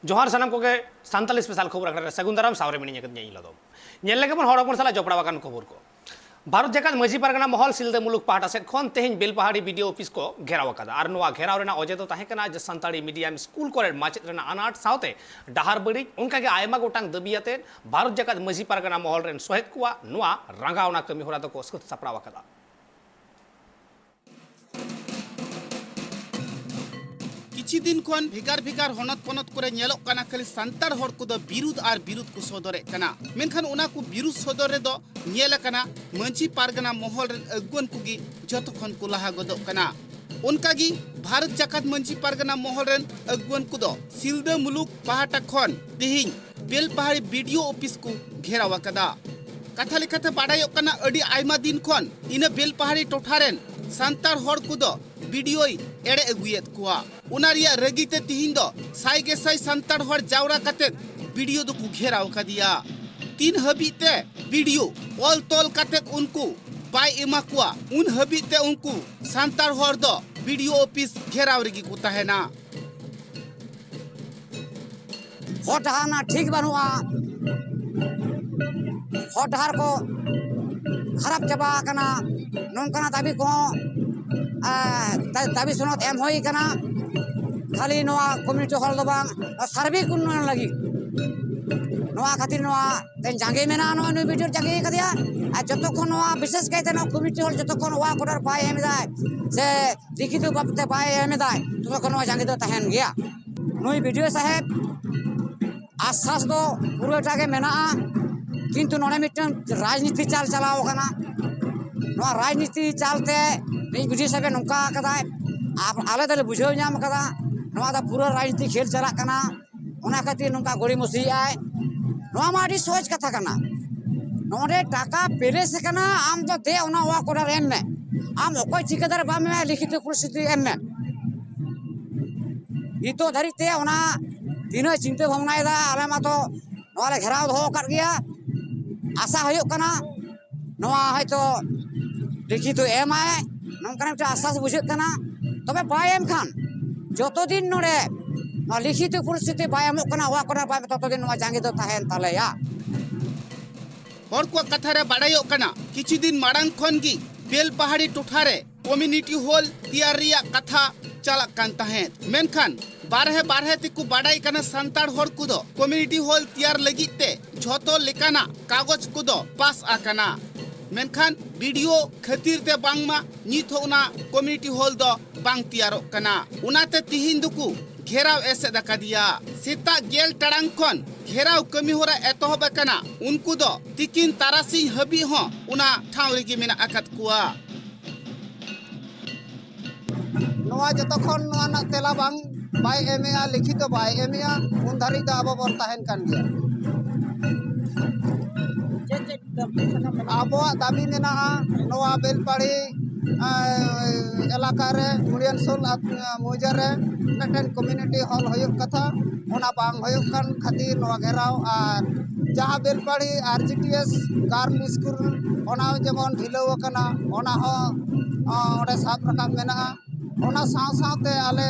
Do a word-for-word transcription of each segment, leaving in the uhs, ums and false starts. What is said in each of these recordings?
ᱡᱚᱦᱟᱨ ᱥᱟᱱᱟᱢ ᱠᱚᱜᱮ᱾ ᱥᱟᱱᱛᱟᱲᱤ ᱥᱯᱮᱥᱟᱞ ᱠᱷᱚᱵᱚᱨ ᱟᱠᱷᱲᱟ ᱨᱮ ᱥᱟᱹᱜᱩᱱ ᱫᱟᱨᱟᱢ᱾ ᱥᱟᱶᱨᱮ ᱢᱤᱱᱟᱹᱧ ᱟᱠᱟᱫᱤᱧᱟ ᱤᱧ ᱞᱚᱫᱚᱢ᱾ ᱧᱮᱞ ᱞᱮᱜᱮ ᱵᱚᱱ ᱦᱚᱲ ᱦᱚᱯᱚᱱ ᱥᱟᱞᱟᱜ ᱡᱚᱯᱲᱟᱣ ᱟᱠᱟᱱ ᱠᱷᱚᱵᱚᱨ ᱠᱚ᱾ ᱵᱷᱟᱨᱚᱛ ᱡᱟᱠᱟᱛ ᱢᱟᱹᱡᱷᱤ ᱯᱟᱨᱜᱟᱱᱟ ᱢᱚᱦᱚᱞ ᱥᱤᱞᱫᱟᱹ ᱢᱩᱞᱩᱠ ᱯᱟᱦᱴᱟ ᱥᱮᱫ ᱠᱷᱚᱱ ᱛᱮᱦᱮᱧ ᱵᱮᱞᱯᱟᱦᱟᱲᱤ ᱵᱤᱰᱤᱳ ᱚᱯᱷᱤᱥ ᱠᱚ ᱜᱷᱮᱨᱟᱣ ᱟᱠᱟᱫᱟ᱾ ᱟᱨ ᱱᱚᱣᱟ ᱜᱷᱮᱨᱟᱣ ᱨᱮᱱᱟᱜ ᱚᱡᱮ ᱫᱚ ᱛᱟᱦᱮᱸ ᱠᱟᱱᱟ ᱡᱮ ᱥᱟᱱᱛᱟᱲᱤ ᱢᱤᱰᱤᱭᱟᱢ ᱥᱠᱩᱞ ᱠᱚᱨᱮ ᱢᱟᱪᱮᱫ ᱨᱮᱱᱟᱜ ᱟᱱᱟᱴ ᱥᱟᱶᱛᱮ ᱰᱟᱦᱟᱨ ᱵᱟᱹᱲᱤᱡ, ᱚᱱᱠᱟᱜᱮ ᱟᱭᱢᱟ ᱜᱚᱴᱟᱝ ᱫᱟᱹᱵᱤ ᱟᱛᱮ ᱵᱷᱟᱨᱚᱛ ᱡᱟᱠᱟᱛ ᱢᱟᱹᱡᱷᱤ ᱯᱟᱨᱜᱟᱱᱟ ᱢᱚᱦᱚᱞ ᱨᱮᱱ ᱥᱚᱦᱮᱫ ᱠᱚᱣᱟᱜ ᱱᱚᱣᱟ ᱨᱟᱸᱜᱟᱣᱱᱟ ᱠᱟᱹᱢᱤ ᱦᱚᱨᱟ ᱫᱚᱠᱚ ᱥᱟᱹᱛ ᱥᱟᱯᱲᱟᱣ ᱟᱠᱟᱫᱟ᱾ ᱠᱤᱪᱷᱤ ᱫᱤᱱ ᱠᱷᱚᱱ ᱵᱷᱮᱜᱟᱨ ᱵᱷᱮᱜᱟᱨ ᱦᱚᱱᱚᱛ ᱯᱚᱱᱚᱛ ᱠᱚᱨᱮ ᱧᱮᱞᱚᱜ ᱠᱟᱱᱟ ᱠᱷᱟᱹᱞᱤ ᱥᱟᱱᱛᱟᱲ ᱦᱚᱲ ᱠᱚᱫᱚ ᱵᱤᱨᱩᱫᱷ ᱟᱨ ᱵᱤᱨᱩᱫᱷ ᱠᱚ ᱥᱚᱫᱚᱨᱮᱫ ᱠᱟᱱᱟ᱾ ᱢᱮᱱᱠᱷᱟᱱ ᱚᱱᱟ ᱠᱚ ᱵᱤᱨᱩᱫᱷ ᱥᱚᱫᱚᱨ ᱨᱮᱫᱚ ᱧᱮᱞ ᱟᱠᱟᱱᱟ ᱢᱟᱹᱡᱷᱤ ᱯᱟᱨᱜᱟᱱᱟ ᱢᱚᱦᱚᱞ ᱨᱮᱱ ᱟᱹᱜᱩᱣᱟᱹᱱ ᱠᱚᱜᱮ ᱡᱷᱚᱛᱚ ᱠᱷᱚᱱ ᱠᱚ ᱞᱟᱦᱟ ᱜᱚᱫᱚᱜ ᱠᱟᱱᱟ᱾ ᱚᱱᱠᱟᱜᱮ ᱵᱷᱟᱨᱚᱛ ᱡᱟᱠᱟᱛ ᱢᱟᱹᱡᱷᱤ ᱯᱟᱨᱜᱟᱱᱟ ᱢᱚᱦᱚᱞ ᱨᱮᱱ ᱟᱹᱜᱩᱣᱟᱹᱱ ᱠᱚᱫᱚ ᱥᱤᱞᱫᱟᱹ ᱢᱩᱞᱩᱠ ᱯᱟᱦᱴᱟ ᱠᱷᱚᱱ ᱛᱮᱦᱮᱧ ᱵᱮᱞᱯᱟᱦᱟᱲᱤ ᱵᱤᱰᱤᱳ ᱚᱯᱷᱤᱥ ᱠᱚ ᱜᱷᱮᱨᱟᱣ ᱟᱠᱟᱫᱟ᱾ ᱠᱟᱛᱷᱟ ᱞᱮᱠᱟᱛᱮ ᱵᱟᱰᱟᱭᱚᱜ ᱠᱟᱱᱟ, ᱟᱹᱰᱤ ᱟᱭᱢᱟ ᱫᱤᱱ ᱠᱷᱚᱱ ᱤᱱᱟᱹ ᱵᱮᱞᱯᱟᱦᱟᱲᱤ ᱴᱚᱴᱷᱟ ᱨᱮᱱ ᱥᱟᱱᱛᱟᱲ ᱦᱚᱲ ᱠᱚᱫᱚ ᱵᱤᱰᱤᱳᱭ ᱮᱲᱮ ᱟᱹᱜᱩᱭᱮᱫ ᱠᱚᱣᱟ᱾ ᱚᱱᱟ ᱨᱮᱭᱟᱜ ᱨᱟᱹᱜᱤ ᱛᱮ ᱛᱤᱦᱤᱧ ᱫᱚ ᱥᱟᱭ ᱜᱮᱥᱟᱭ ᱥᱟᱱᱛᱟᱲ ᱦᱚᱲ ᱡᱟᱣᱨᱟ ᱠᱟᱛᱮᱫ ᱵᱤᱰᱤᱳ ᱫᱚᱠᱚ ᱜᱷᱮᱨᱟᱣ ᱟᱠᱟᱫᱮᱭᱟ᱾ ᱛᱤᱱ ᱦᱟᱹᱵᱤᱡ ᱛᱮ ᱵᱤᱰᱤᱳ ᱚᱞ ᱛᱚᱞ ᱠᱟᱛᱮᱫ ᱩᱱᱠᱩ ᱵᱟᱭ ᱮᱢᱟ ᱠᱚᱣᱟ, ᱩᱱ ᱦᱟᱹᱵᱤᱡ ᱛᱮ ᱩᱱᱠᱩ ᱥᱟᱱᱛᱟᱲ ᱦᱚᱲ ᱫᱚ ᱵᱤᱰᱤᱳ ᱚᱯᱷᱤᱥ ᱜᱷᱮᱨᱟᱣ ᱨᱮᱜᱮ ᱠᱚ ᱛᱟᱦᱮᱱᱟ᱾ ᱦᱚᱨ ᱰᱟᱦᱟᱨ ᱨᱮᱱᱟᱜ ᱴᱷᱤᱠ ᱵᱟᱹᱱᱩᱜᱼᱟ, ᱦᱚᱨ ᱰᱟᱦᱟᱨ ᱠᱚ ᱠᱷᱟᱨᱟᱯ ᱪᱟᱵᱟ ᱟᱠᱟᱱᱟ, ᱱᱚᱝᱠᱟᱱᱟᱜ ᱫᱟᱹᱵᱤ ᱠᱚᱦᱚᱸ, ᱮ, ᱫᱟ-, ᱫᱟᱹᱵᱤ ᱥᱚᱱᱚᱫ ᱮᱢ ᱦᱩᱭ ᱟᱠᱟᱱᱟ᱾ ᱠᱷᱟᱹᱞᱤ ᱱᱚᱣᱟ ᱠᱚᱢᱤᱭᱩᱱᱤᱴᱤ ᱦᱚᱞ ᱫᱚ ᱵᱟᱝ, ᱱᱚᱣᱟ ᱥᱟᱨᱵᱤᱠ ᱩᱱᱱᱚᱭᱚᱱ ᱞᱟᱹᱜᱤᱫ᱾ ᱱᱚᱣᱟ ᱠᱷᱟᱹᱛᱤᱨ ᱱᱚᱣᱟ ᱛᱮᱦᱮᱧ ᱡᱟᱸᱜᱮ ᱢᱮᱱᱟᱜᱼᱟ, ᱱᱚᱜᱼᱚᱭ ᱱᱩᱭ ᱵᱤᱰᱤᱳ ᱡᱟᱸᱜᱮ ᱟᱠᱟᱫᱮᱭᱟ᱾ ᱟᱨ ᱡᱚᱛᱚ ᱠᱷᱚᱱ ᱱᱚᱣᱟ ᱵᱤᱥᱮᱥ ᱠᱟᱭᱛᱮ ᱱᱚᱣᱟ ᱠᱚᱢᱤᱭᱩᱱᱤᱴᱤ ᱦᱚᱞ ᱡᱚᱛᱚ ᱠᱷᱚᱱ ᱚᱣᱟᱨᱠ ᱚᱰᱟᱨ ᱵᱟᱭ ᱮᱢ ᱮᱫᱟᱭ ᱥᱮ ᱞᱤᱠᱷᱤᱛ ᱵᱷᱟᱵ ᱛᱮ ᱵᱟᱭ ᱮᱢ ᱮᱫᱟᱭ, ᱛᱚᱵᱮ ᱠᱷᱚᱱ ᱱᱚᱣᱟ ᱡᱟᱸᱜᱮ ᱫᱚ ᱛᱟᱦᱮᱱ ᱜᱮᱭᱟ᱾ ᱱᱩᱭ ᱵᱤᱰᱤᱳ ᱥᱟᱦᱮᱵᱽ ᱟᱥᱥᱟᱥ ᱫᱚ ᱯᱩᱨᱟᱹᱴᱟ ᱜᱮ ᱢᱮᱱᱟᱜᱼᱟ, ᱠᱤᱱᱛᱩ ᱱᱚᱰᱮ ᱢᱤᱫᱴᱟᱝ ᱨᱟᱡᱽᱱᱤᱛᱤ ᱪᱟᱞ ᱪᱟᱞᱟᱣ ᱟᱠᱟᱱᱟ᱾ ᱱᱚᱣᱟ ᱨᱟᱡᱽᱱᱤᱛᱤ ᱪᱟᱞ ᱛᱮ ᱱᱩᱭ ᱵᱤᱰᱤᱳ ᱥᱟᱦᱮᱵᱽ ᱮ ᱱᱚᱝᱠᱟ ᱟᱠᱟᱫᱟᱭ, ᱟᱨ ᱟᱞᱮ ᱫᱚᱞᱮ ᱵᱩᱡᱷᱟᱹᱣ ᱧᱟᱢ ᱟᱠᱟᱫᱟ ᱱᱚᱣᱟ ᱫᱚ ᱯᱩᱨᱟᱹ ᱨᱟᱡᱽᱱᱤᱛᱤ ᱠᱷᱮᱞ ᱪᱟᱞᱟᱜ ᱠᱟᱱᱟ᱾ ᱚᱱᱟ ᱠᱷᱟᱹᱛᱤᱨ ᱱᱚᱝᱠᱟ ᱜᱚᱲᱤᱢᱚᱥᱤᱭᱮᱫ ᱟᱭ᱾ ᱱᱚᱣᱟ ᱢᱟ ᱟᱹᱰᱤ ᱥᱚᱦᱚᱡ ᱠᱟᱛᱷᱟ ᱠᱟᱱᱟ, ᱱᱚᱰᱮ ᱴᱟᱠᱟ ᱯᱮᱞᱮᱥ ᱟᱠᱟᱱᱟ, ᱟᱢ ᱫᱚ ᱫᱮ ᱚᱱᱟ ᱚᱣᱟᱨᱠ ᱚᱰᱟᱨ ᱮᱢ ᱢᱮ᱾ ᱟᱢ ᱚᱠᱚᱭ ᱴᱷᱤᱠᱟᱹᱫᱟᱨ ᱵᱟᱢ ᱮᱢᱟ, ᱞᱤᱠᱷᱤᱛ ᱯᱚᱨᱤᱥᱛᱷᱤᱛᱤ ᱮᱢ ᱢᱮ᱾ ᱱᱤᱛᱚᱜ ᱫᱷᱟᱹᱨᱤᱡ ᱛᱮ ᱚᱱᱟ ᱛᱤᱱᱟᱹᱜ ᱪᱤᱱᱛᱟᱹ ᱵᱷᱟᱵᱽᱱᱟᱭᱮᱫᱟ, ᱟᱞᱮ ᱢᱟᱛᱚ ᱱᱚᱣᱟ ᱞᱮ ᱜᱷᱮᱨᱟᱣ ᱫᱚᱦᱚ ᱟᱠᱟᱫ ᱜᱮᱭᱟ᱾ ᱟᱥᱟ ᱦᱩᱭᱩᱜ ᱠᱟᱱᱟ ᱱᱚᱣᱟ ᱦᱚᱭᱛᱚ ᱞᱤᱠᱷᱤᱛ ᱮᱢᱟᱭ, ᱱᱚᱝᱠᱟᱱᱟᱜ ᱢᱤᱫᱴᱟᱝ ᱟᱥᱥᱟᱥ ᱵᱩᱡᱷᱟᱹᱜ ᱠᱟᱱᱟ᱾ ᱛᱚᱵᱮ ᱵᱟᱭ ᱮᱢ ᱠᱷᱟᱱ ᱡᱚᱛᱚ ᱫᱤᱱ ᱱᱚᱰᱮ ᱱᱚᱣᱟ ᱞᱤᱠᱷᱤᱛᱤ ᱯᱚᱨᱤᱥᱛᱷᱤᱛᱤ ᱵᱟᱭ ᱮᱢᱚᱜ ᱠᱟᱱᱟ, ᱚᱲᱟᱜ ᱠᱚᱨᱮ ᱵᱟᱭ, ᱛᱚᱛᱚ ᱫᱤᱱ ᱱᱚᱣᱟ ᱡᱟᱸᱜᱮ ᱫᱚ ᱛᱟᱦᱮᱱ ᱛᱟᱞᱮᱭᱟ᱾ ᱦᱚᱲ ᱠᱚᱣᱟᱜ ᱠᱟᱛᱷᱟ ᱨᱮ ᱵᱟᱰᱟᱭᱚᱜ ᱠᱟᱱᱟ, ᱠᱤᱪᱷᱩ ᱫᱤᱱ ᱢᱟᱲᱟᱝ ᱠᱷᱚᱱ ᱜᱮ ᱵᱮᱞᱯᱟᱦᱟᱲᱤ ᱴᱚᱴᱷᱟ ᱨᱮ ᱠᱚᱢᱤᱭᱩᱱᱤᱴᱤ ᱦᱚᱞ ᱛᱮᱭᱟᱨ ᱨᱮᱭᱟᱜ ᱠᱟᱛᱷᱟ ᱪᱟᱞᱟᱜ ᱠᱟᱱ ᱛᱟᱦᱮᱸᱫ, ᱢᱮᱱᱠᱷᱟᱱ ᱵᱟᱨᱦᱮ ᱵᱟᱨᱦᱮ ᱛᱮᱠᱚ ᱵᱟᱰᱟᱭ ᱠᱟᱱᱟ ᱥᱟᱱᱛᱟᱲ ᱦᱚᱲ ᱠᱚᱫᱚ ᱠᱚᱢᱤᱭᱩᱱᱤᱴᱤ ᱦᱚᱞ ᱛᱮᱭᱟᱨ ᱞᱟᱹᱜᱤᱫ ᱛᱮ ᱡᱷᱚᱛᱚ ᱞᱮᱠᱟᱱᱟᱜ ᱠᱟᱜᱚᱡᱽ ᱠᱚᱫᱚ ᱯᱟᱥ ᱟᱠᱟᱱᱟ, ᱢᱮᱱᱠᱷᱟᱱ ᱵᱤ ᱰᱤ ᱳ ᱠᱷᱟᱹᱛᱤᱨ ᱛᱮ ᱵᱟᱝᱢᱟ ᱱᱤᱛ ᱦᱚᱸ ᱚᱱᱟ ᱠᱚᱢᱤᱭᱩᱱᱤᱴᱤ ᱦᱚᱞ ᱫᱚ ᱵᱟᱝ ᱛᱮᱭᱟᱨᱚᱜ ᱠᱟᱱᱟ᱾ ᱚᱱᱟᱛᱮ ᱛᱤᱦᱤᱧ ᱫᱚᱠᱚ ᱜᱷᱮᱨᱟᱣ ᱮᱥᱮᱫ ᱟᱠᱟᱫᱮᱭᱟ᱾ ᱥᱮᱛᱟᱜ ᱜᱮᱞ ᱴᱟᱲᱟᱝ ᱠᱷᱚᱱ ᱜᱷᱮᱨᱟᱣ ᱠᱟᱹᱢᱤ ᱦᱚᱨᱟ ᱮᱛᱚᱦᱚᱵ ᱟᱠᱟᱱᱟ᱾ ᱩᱱᱠᱩ ᱫᱚ ᱛᱤᱠᱤᱱ ᱛᱟᱨᱟᱥᱤᱧ ᱦᱟᱹᱵᱤᱡ ᱦᱚᱸ ᱚᱱᱟ ᱴᱷᱟᱶ ᱨᱮᱜᱮ ᱢᱮᱱᱟᱜ ᱟᱠᱟᱫ ᱠᱚᱣᱟ᱾ ᱱᱚᱣᱟ ᱡᱚᱛᱚ ᱠᱷᱚᱱ ᱱᱚᱣᱟ ᱨᱮᱱᱟᱜ ᱛᱮᱞᱟ ᱵᱟᱝ, ᱵᱟᱭ ᱮᱢᱮᱜᱼᱟ, ᱞᱤᱠᱷᱤᱛᱚ ᱵᱟᱭ ᱮᱢᱮᱜᱼᱟ, ᱩᱱ ᱫᱷᱟᱹᱨᱤᱡ ᱫᱚ ᱟᱵᱚ ᱵᱚᱱ ᱛᱟᱦᱮᱱ ᱠᱟᱱ ᱜᱮᱭᱟ᱾ ᱪᱮᱫ ᱪᱮᱫ ᱫᱟᱹᱵᱤ ᱥᱟᱠᱟᱢ ᱢᱮᱱᱟᱜᱼᱟ? ᱟᱵᱚᱣᱟᱜ ᱫᱟᱹᱵᱤ ᱢᱮᱱᱟᱜᱼᱟ, ᱱᱚᱣᱟ ᱵᱮᱞᱯᱟᱲᱤ, ᱟᱸ, ᱮᱞᱟᱠᱟ ᱨᱮ ᱢᱩᱲᱤᱭᱟᱱᱥᱳᱞ ᱟᱛ-, ᱢᱩᱡᱟᱹ ᱨᱮ ᱢᱤᱫᱴᱮᱱ ᱠᱚᱢᱤᱭᱩᱱᱤᱴᱤ ᱦᱚᱞ ᱦᱩᱭᱩᱜ ᱠᱟᱛᱷᱟ, ᱚᱱᱟ ᱵᱟᱝ ᱦᱩᱭᱩᱜ ᱠᱟᱱ ᱠᱷᱟᱹᱛᱤᱨ ᱱᱚᱣᱟ ᱜᱷᱮᱨᱟᱣ᱾ ᱟᱨ ᱡᱟᱦᱟᱸ ᱵᱮᱞᱯᱟᱲᱤ ᱟᱨ ᱡᱤ ᱴᱤ ᱮᱥ ᱜᱟᱨᱞᱥ ᱥᱠᱩᱞ, ᱚᱱᱟ ᱡᱮᱢᱚᱱ ᱰᱷᱤᱞᱟᱹᱣ ᱟᱠᱟᱱᱟ, ᱚᱱᱟ ᱦᱚᱸ, ᱟᱸ, ᱚᱸᱰᱮ ᱥᱟᱵ ᱨᱟᱠᱟᱵ ᱢᱮᱱᱟᱜᱼᱟ᱾ ᱚᱱᱟ ᱥᱟᱶ ᱥᱟᱶᱛᱮ ᱟᱞᱮ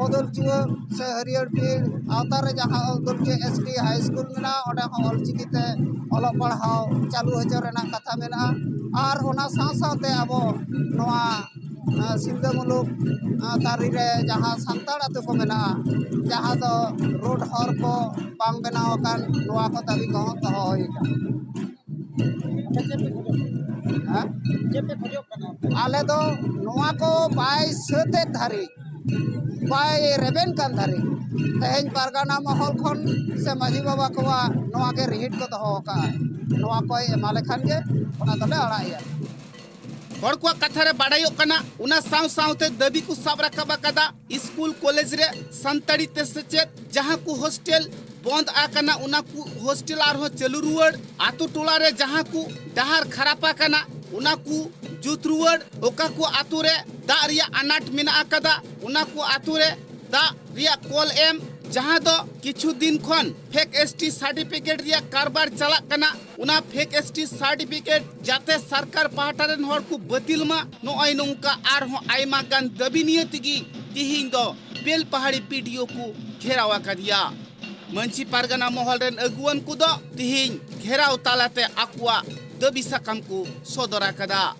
ᱚᱫᱚᱞᱪᱩᱣᱟᱹ ᱥᱮ ᱦᱟᱹᱨᱭᱟᱹᱲ ᱵᱤᱨ ᱟᱣᱛᱟ ᱨᱮ ᱡᱟᱦᱟᱸ ᱚᱫᱚᱞᱪᱩᱣᱟᱹ ᱮᱥ ᱴᱤ ᱦᱟᱭ ᱥᱠᱩᱞ ᱢᱮᱱᱟᱜᱼᱟ, ᱚᱸᱰᱮ ᱦᱚᱸ ᱚᱞᱪᱤᱠᱤ ᱛᱮ ᱚᱞᱚᱜ ᱯᱟᱲᱦᱟᱣ ᱪᱟᱹᱞᱩ ᱦᱚᱪᱚ ᱨᱮᱱᱟᱜ ᱠᱟᱛᱷᱟ ᱢᱮᱱᱟᱜᱼᱟ᱾ ᱟᱨ ᱚᱱᱟ ᱥᱟᱶ ᱥᱟᱶᱛᱮ ᱟᱵᱚ ᱱᱚᱣᱟ, ᱟᱸ, ᱥᱤᱞᱫᱟᱹ ᱢᱩᱞᱩᱠ, ᱟᱸ, ᱛᱟᱹᱨᱤ ᱨᱮ ᱡᱟᱦᱟᱸ ᱥᱟᱱᱛᱟᱲ ᱟᱹᱛᱩ ᱠᱚ ᱢᱮᱱᱟᱜᱼᱟ, ᱡᱟᱦᱟᱸ ᱫᱚ ᱨᱳᱰ ᱦᱚᱨ ᱠᱚ ᱵᱟᱝ ᱵᱮᱱᱟᱣ ᱟᱠᱟᱱ, ᱱᱚᱣᱟ ᱠᱚ ᱫᱟᱹᱵᱤ ᱠᱚᱦᱚᱸ ᱫᱚᱦᱚ ᱦᱩᱭ ᱟᱠᱟᱱᱟ᱾ ᱟᱯᱮ ᱪᱮᱫ ᱯᱮ ᱠᱷᱚᱡᱚᱜ ᱠᱟᱱᱟ? ᱦᱮᱸ? ᱪᱮᱫ ᱯᱮ ᱠᱷᱚᱡᱚᱜ ᱠᱟᱱᱟ? ᱟᱞᱮ ᱫᱚ ᱱᱚᱣᱟ ᱠᱚ ᱵᱟᱭ ᱥᱟᱹᱛᱮᱫ ᱫᱷᱟᱹᱨᱤᱡ, ᱵᱟᱭ ᱨᱮᱵᱮᱱ ᱠᱟᱱ ᱫᱷᱟᱹᱨᱤᱡ, ᱛᱮᱦᱮᱧ ᱯᱟᱨᱜᱟᱱᱟ ᱢᱚᱦᱚᱞ ᱠᱷᱚᱱ ᱥᱮ ᱢᱟᱹᱡᱷᱤ ᱵᱟᱵᱟ ᱠᱚᱣᱟᱜ ᱱᱚᱣᱟ ᱜᱮ ᱨᱤᱦᱤᱴ ᱠᱚ ᱫᱚᱦᱚ ᱟᱠᱟᱫᱼᱟ᱾ ᱱᱚᱣᱟ ᱠᱚᱭ ᱮᱢᱟ ᱞᱮᱠᱷᱟᱱ ᱜᱮ ᱚᱱᱟ ᱫᱚᱞᱮ ᱟᱲᱟᱜ ᱮᱭᱟ᱾ ᱦᱚᱲ ᱠᱚᱣᱟᱜ ᱠᱟᱛᱷᱟ ᱨᱮ ᱵᱟᱰᱟᱭᱚᱜ ᱠᱟᱱᱟ, ᱚᱱᱟ ᱥᱟᱶ ᱥᱟᱶᱛᱮ ᱫᱟᱹᱵᱤ ᱠᱚ ᱥᱟᱵ ᱨᱟᱠᱟᱵ ᱟᱠᱟᱫᱟ, ᱥᱠᱩᱞ ᱠᱚᱞᱮᱡᱽ ᱨᱮ ᱥᱟᱱᱛᱟᱲᱤ ᱛᱮ ᱥᱮᱪᱮᱫ, ᱡᱟᱦᱟᱸ ᱠᱚ ᱦᱳᱥᱴᱮᱞ ᱵᱚᱱᱫ ᱟᱠᱟᱱᱟ, ᱚᱱᱟ ᱠᱚ ᱦᱳᱥᱴᱮᱞ ᱟᱨᱦᱚᱸ ᱪᱟᱹᱞᱩ ᱨᱩᱣᱟᱹᱲ, ᱟᱛᱳ ᱴᱚᱞᱟ ᱨᱮ ᱡᱟᱦᱟᱸ ᱠᱚ ᱰᱟᱦᱟᱨ ᱠᱷᱟᱨᱟᱯ ᱟᱠᱟᱱᱟ, ᱚᱱᱟ ᱠᱚ ᱡᱩᱛ ᱨᱩᱣᱟᱹᱲ, ᱚᱠᱟ ᱠᱚ ᱟᱛᱳ ᱨᱮ ᱫᱟᱜ ᱨᱮᱭᱟᱜ ᱟᱱᱟᱴ ᱢᱮᱱᱟᱜ ᱟᱠᱟᱫᱟ, ᱚᱱᱟ ᱠᱚ ᱟᱛᱳ ᱨᱮ ᱫᱟᱜ ᱨᱮᱭᱟᱜ ᱠᱚᱞ ᱮᱢ, ᱡᱟᱦᱟᱸ ᱫᱚ ᱠᱤᱪᱷᱩ ᱫᱤᱱ ᱠᱷᱚᱱ ᱯᱷᱮᱠ ᱮᱥ ᱴᱤ ᱥᱟᱨᱴᱤᱯᱷᱤᱠᱮᱴ ᱨᱮᱭᱟᱜ ᱠᱟᱨᱵᱟᱨ ᱪᱟᱞᱟᱜ ᱠᱟᱱᱟ, ᱚᱱᱟ ᱯᱷᱮᱠ ᱮᱥ ᱴᱤ ᱥᱟᱨᱴᱤᱯᱷᱤᱠᱮᱴ ᱡᱟᱛᱮ ᱥᱚᱨᱠᱟᱨ ᱯᱟᱦᱴᱟ ᱨᱮᱱ ᱦᱚᱲ ᱠᱚ ᱵᱟᱹᱛᱤᱞ ᱢᱟ᱾ ᱱᱚᱜᱼᱚᱭ ᱱᱚᱝᱠᱟ ᱟᱨᱦᱚᱸ ᱟᱭᱢᱟ ᱜᱟᱱ ᱫᱟᱹᱵᱤ ᱱᱤᱭᱮ ᱛᱮᱜᱮ ᱛᱤᱦᱤᱧ ᱫᱚ ᱵᱮᱞᱯᱟᱦᱟᱲᱤ ᱵᱤ ᱰᱤ ᱳ ᱠᱚ ᱜᱷᱮᱨᱟᱣ ᱟᱠᱟᱫᱮᱭᱟ᱾ ᱢᱟᱹᱡᱷᱤ ᱯᱟᱨᱜᱟᱱᱟ ᱢᱚᱦᱚᱞ ᱨᱮᱱ ᱟᱹᱜᱩᱣᱟᱹᱱ ᱠᱚᱫᱚ ᱛᱤᱦᱤᱧ ᱜᱷᱮᱨᱟᱣ ᱛᱟᱞᱟᱛᱮ ᱟᱠᱚᱣᱟᱜ ᱫᱟᱹᱵᱤ ᱥᱟᱠᱟᱢ ᱠᱚ ᱥᱚᱫᱚᱨ ᱟᱠᱟᱫᱟ᱾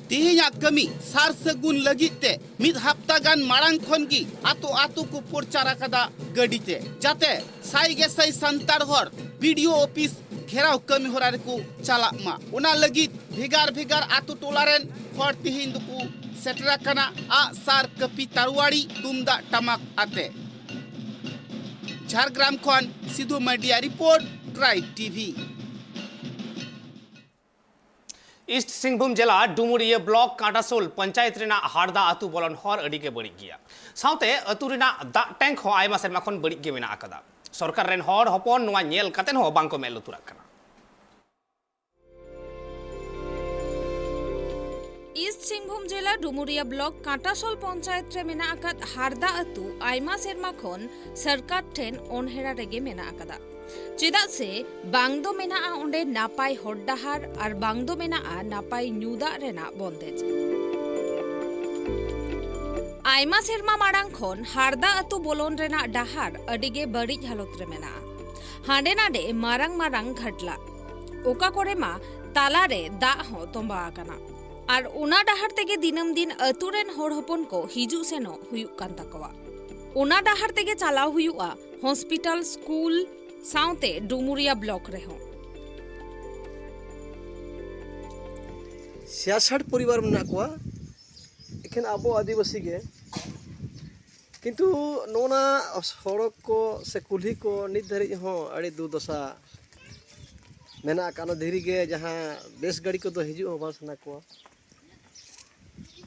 ᱛᱤᱦᱤᱧᱟᱜ ᱠᱟᱹᱢᱤ ᱥᱟᱨ ᱥᱟᱹᱜᱩᱱ ᱞᱟᱹᱜᱤᱫ ᱛᱮ ᱢᱤᱫ ᱦᱟᱯᱛᱟ ᱜᱟᱱ ᱢᱟᱲᱟᱝ ᱠᱷᱚᱱ ᱜᱮ ᱟᱛᱳ ᱟᱛᱳ ᱠᱚ ᱯᱨᱚᱪᱟᱨ ᱟᱠᱟᱫᱟ ᱜᱟᱹᱰᱤ ᱛᱮ, ᱡᱟᱛᱮ ᱥᱟᱭ ᱜᱮᱥᱟᱭ ᱥᱟᱱᱛᱟᱲ ᱦᱚᱲ ᱵᱤ ᱰᱤ ᱳ ᱚᱯᱷᱤᱥ ᱜᱷᱮᱨᱟᱣ ᱠᱟᱹᱢᱤ ᱦᱚᱨᱟ ᱨᱮᱠᱚ ᱪᱟᱞᱟᱜ ᱢᱟ᱾ ᱚᱱᱟ ᱞᱟᱹᱜᱤᱫ ᱵᱷᱮᱜᱟᱨ ᱵᱷᱮᱜᱟᱨ ᱟᱛᱳ ᱴᱚᱞᱟ ᱨᱮᱱ ᱦᱚᱲ ᱛᱤᱦᱤᱧ ᱫᱚᱠᱚ ᱥᱮᱴᱮᱨ ᱟᱠᱟᱱᱟ, ᱟᱜ ᱥᱟᱨ, ᱠᱟᱹᱯᱤ, ᱛᱟᱨᱣᱟᱲᱤ, ᱛᱩᱢᱫᱟᱜ ᱴᱟᱢᱟᱠ ᱟᱛᱮ᱾ ᱡᱷᱟᱲᱜᱨᱟᱢ ᱠᱷᱚᱱ ᱥᱤᱫᱷᱩ ᱢᱟᱨᱰᱤᱭᱟᱜ ᱨᱤᱯᱳᱨᱴ, ᱴᱨᱟᱭᱤᱵᱽ ᱴᱤ ᱵᱷᱤ᱾ ᱤᱥᱴ ᱥᱤᱝᱵᱷᱩᱢ ᱡᱮᱞᱟ ᱰᱩᱢᱩᱨᱤᱭᱟᱹ ᱵᱞᱚᱠ ᱠᱟᱸᱴᱟᱥᱳᱞ ᱯᱚᱧᱪᱟᱭᱮᱛ ᱨᱮᱱᱟᱜ ᱦᱟᱲᱫᱟ ᱟᱹᱛᱩ ᱵᱚᱞᱚᱱ ᱦᱚᱨ ᱟᱹᱰᱤ ᱜᱮ ᱵᱟᱹᱲᱤᱡ ᱜᱮᱭᱟ᱾ ᱥᱟᱶᱛᱮ ᱟᱹᱛᱩ ᱨᱮᱱᱟᱜ ᱫᱟᱜ ᱴᱮᱝᱠ ᱦᱚᱸ ᱟᱭᱢᱟ ᱥᱮᱨᱢᱟ ᱠᱷᱚᱱ ᱵᱟᱹᱲᱤᱡ ᱜᱮ ᱢᱮᱱᱟᱜ ᱟᱠᱟᱫᱟ᱾ ᱥᱚᱨᱠᱟᱨ ᱨᱮᱱ ᱦᱚᱲ ᱦᱚᱯᱚᱱ ᱱᱚᱣᱟ ᱧᱮᱞ ᱠᱟᱛᱮ ᱦᱚᱸ ᱵᱟᱝ ᱠᱚ ᱢᱮᱫ ᱞᱩᱛᱩᱨᱟᱜ ᱠᱟᱱᱟ᱾ ᱤᱥᱴ ᱥᱤᱝᱵᱷᱩᱢ ᱡᱮᱞᱟ ᱰᱩᱢᱩᱨᱤᱭᱟ ᱵᱞᱚᱠ ᱠᱟᱸᱴᱟᱥᱳᱞ ᱯᱚᱧᱪᱟᱭᱮᱛ ᱨᱮ ᱢᱮᱱᱟᱜ ᱟᱠᱟᱫ ᱦᱟᱨᱫᱟ ᱟᱹᱛᱩ ᱟᱭᱢᱟ ᱥᱮᱨᱢᱟ ᱠᱷᱚᱱ ᱥᱚᱨᱠᱟᱨ ᱴᱷᱮᱱ ᱚᱱᱦᱮᱲᱟ ᱨᱮᱜᱮ ᱢᱮᱱᱟᱜ ᱟᱠᱟᱫᱟ᱾ ᱪᱮᱫᱟᱜ ᱥᱮ ᱵᱟᱝ ᱫᱚ ᱢᱮᱱᱟᱜᱼᱟ ᱚᱸᱰᱮ ᱱᱟᱯᱟᱭ ᱦᱚᱨ ᱰᱟᱦᱟᱨ ᱟᱨ ᱵᱟᱝ ᱫᱚ ᱢᱮᱱᱟᱜᱼᱟ ᱱᱟᱯᱟᱭ ᱧᱩ ᱫᱟᱜ ᱨᱮᱱᱟᱜ ᱵᱚᱱᱫᱮᱡ᱾ ᱟᱭᱢᱟ ᱥᱮᱨᱢᱟ ᱢᱟᱲᱟᱝ ᱠᱷᱚᱱ ᱦᱟᱨᱫᱟ ᱟᱹᱛᱩ ᱵᱚᱞᱚᱱ ᱨᱮᱱᱟᱜ ᱰᱟᱦᱟᱨ ᱟᱹᱰᱤ ᱜᱮ ᱵᱟᱹᱲᱤᱡ ᱦᱟᱞᱚᱛ ᱨᱮ ᱢᱮᱱᱟᱜᱼᱟ᱾ ᱦᱟᱸᱰᱮ ᱱᱟᱰᱮ ᱢᱟᱨᱟᱝ ᱢᱟᱨᱟᱝ ᱜᱷᱟᱴᱞᱟ, ᱚᱠᱟ ᱠᱚᱨᱮ ᱢᱟ ᱛᱟᱞᱟ ᱨᱮ ᱫᱟᱜ ᱦᱚᱸ ᱛᱚᱸᱵᱟ ᱟᱠᱟᱱᱟ᱾ ᱟᱨ ᱚᱱᱟ ᱰᱟᱦᱟᱨ ᱛᱮᱜᱮ ᱫᱤᱱᱟᱹᱢ ᱫᱤᱱ ᱟᱹᱛᱩ ᱨᱮᱱ ᱦᱚᱲ ᱦᱚᱯᱚᱱ ᱠᱚ ᱦᱤᱡᱩᱜ ᱥᱮᱱᱚᱜ ᱦᱩᱭᱩᱜ ᱠᱟᱱ ᱛᱟᱠᱚᱣᱟ᱾ ᱚᱱᱟ ᱰᱟᱦᱟᱨ ᱛᱮᱜᱮ ᱪᱟᱞᱟᱣ ᱦᱩᱭᱩᱜᱼᱟ ᱦᱚᱥᱯᱤᱴᱟᱞ, ᱥᱠᱩᱞ, ᱥᱟᱶᱛᱮ ᱰᱩᱢᱩᱨᱤᱭᱟ ᱵᱞᱚᱠ ᱨᱮᱦᱚᱸ᱾ ᱪᱷᱤᱭᱟᱥᱟᱴ ᱯᱚᱨᱤᱵᱟᱨ ᱢᱮᱱᱟᱜ ᱠᱚᱣᱟ, ᱮᱠᱷᱮᱱ ᱟᱵᱚ ᱟᱹᱫᱤᱵᱟᱹᱥᱤ ᱜᱮ᱾ ᱠᱤᱱᱛᱩ ᱱᱚᱜᱼᱚ ᱱᱟ ᱥᱚᱲᱚᱠ ᱠᱚ ᱥᱮ ᱠᱩᱞᱦᱤ ᱠᱚ ᱱᱤᱛ ᱫᱷᱟᱹᱨᱤᱡ ᱦᱚᱸ ᱟᱹᱰᱤ ᱫᱩᱨᱫᱚᱥᱟ ᱢᱮᱱᱟᱜ ᱟᱠᱟᱫ᱾ ᱚᱱᱟ ᱫᱷᱤᱨᱤ ᱜᱮ ᱡᱟᱦᱟᱸ ᱵᱮᱥ ᱜᱟᱹᱰᱤ ᱠᱚᱫᱚ ᱦᱤᱡᱩᱜ ᱦᱚᱸ ᱵᱟᱝ ᱥᱟᱱᱟ ᱠᱚᱣᱟ᱾